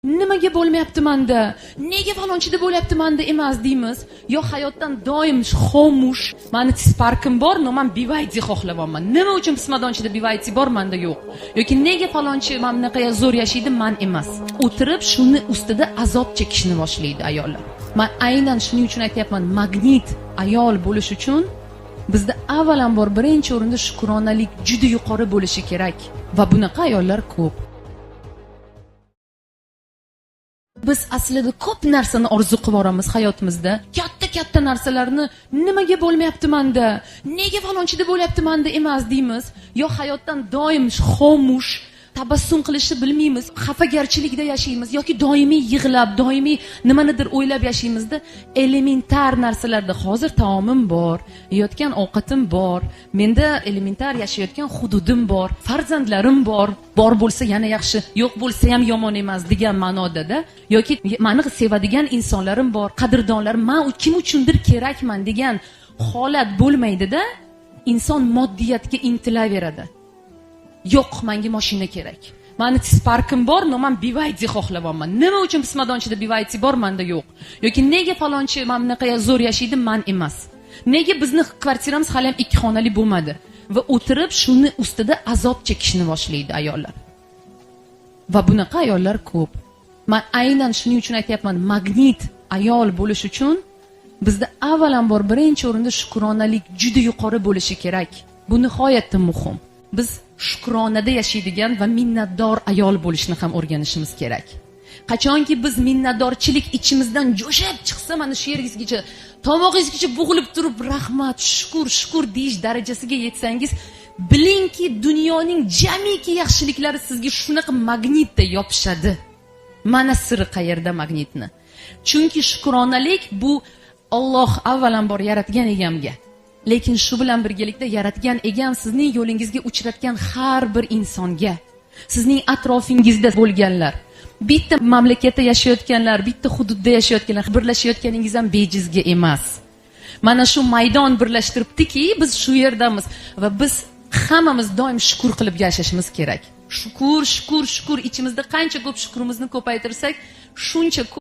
Nimaga bo'lmayapti manda, nega falonchida bo'lyapti manda emas deymiz. Yo hayotdan doim xomush, mani parkim bor, но man BYD xohlayapman, nima uchun pismadonchida BYD bor, manda yo'q, yoki nega falonchi mana bunaqa zo'r yashaydi, man emas. O'tirib shuni ustida azob chekishni boshlaydi ayollar. Man aynan shuning uchun aytyapman, magnit ayol bo'lish uchun bizda avvalambor birinchi o'rinda shukronalik juda yuqori bo'lishi kerak va bunaqa ayollar ko'p. Biz aslida ko'p narsani orzu qilib yuboramiz hayotimizda. Katta-katta narsalarni nimaga bo'lmayapti manda, nega falonchida bo'lyapti manda emas deymiz. Yo hayotdan doim xomush, tabassum qilishni bilmaymiz, xafagarchilikda yashaymiz yoki doimiy yig'lab, doimiy nimanidir o'ylab yashaymizda. Elementar narsalarda hozir taomim bor, yeyotgan ovqatim bor, menda elementar yashayotgan hududim bor, farzandlarim bor, bor bo'lsa yana yaxshi, yo'q bo'lsa ham yomon emas degan ma'nodada, yoki mani sevadigan insonlarim bor, qadrdonlarim, man kim uchundir kerakman degan holat bo'lmaydida, inson moddiyatga intilaveradi. Yo'q, menga mashina kerak. Mani parkim bor, но man BYD xohlayapman. Nima uchun pismadonchida BYD bor, menda yo'q? Yoki nega falonchi mana bunaqa zo'r yashaydi, man emas? Nega bizni kvartiramiz hali ham 2 xonali bo'lmadi? Va o'tirib shuni ustida azob chekishni boshlaydi ayollar. Va bunaqa ayollar ko'p. Man aynan shuning uchun aytyapman, magnit ayol bo'lish uchun bizda avvalambor birinchi o'rinda shukronalik juda yuqori bo'lishi kerak. Bu nihoyatda muhim. Biz shukronada yashaydigan va minnatdor ayol bo'lishni ham o'rganishimiz kerak. Qachonki biz minnatdorchilik ichimizdan jo'shib chiqsa, mana shu yeringizgacha, tomog'ingizgacha bo'g'ilib turib rahmat, shukur, shukur deyish darajasiga yetsangiz, bilingki dunyoning jamiki yaxshiliklari sizga shunaqa magnitda yopishadi. Mana siri qayerda magnitni. Chunki shukronalik bu Alloh avvalambor yaratgan egamga, lekin shu bilan birgalikda yaratgan egam sizning yo'lingizga uchratgan har bir insonga, sizning atrofingizda bo'lganlar, bitta mamlakatda yashayotganlar, bitta hududda yashayotganlar, birlashayotganingiz ham bejizga emas. Mana shu maydon birlashtiribdiki, biz shu yerdamiz va biz hammamiz doim shukur qilib yashashimiz kerak. Shukur, shukur, shukur, ichimizda qancha ko'p shukrimizni ko'paytirsak, shuncha ko'p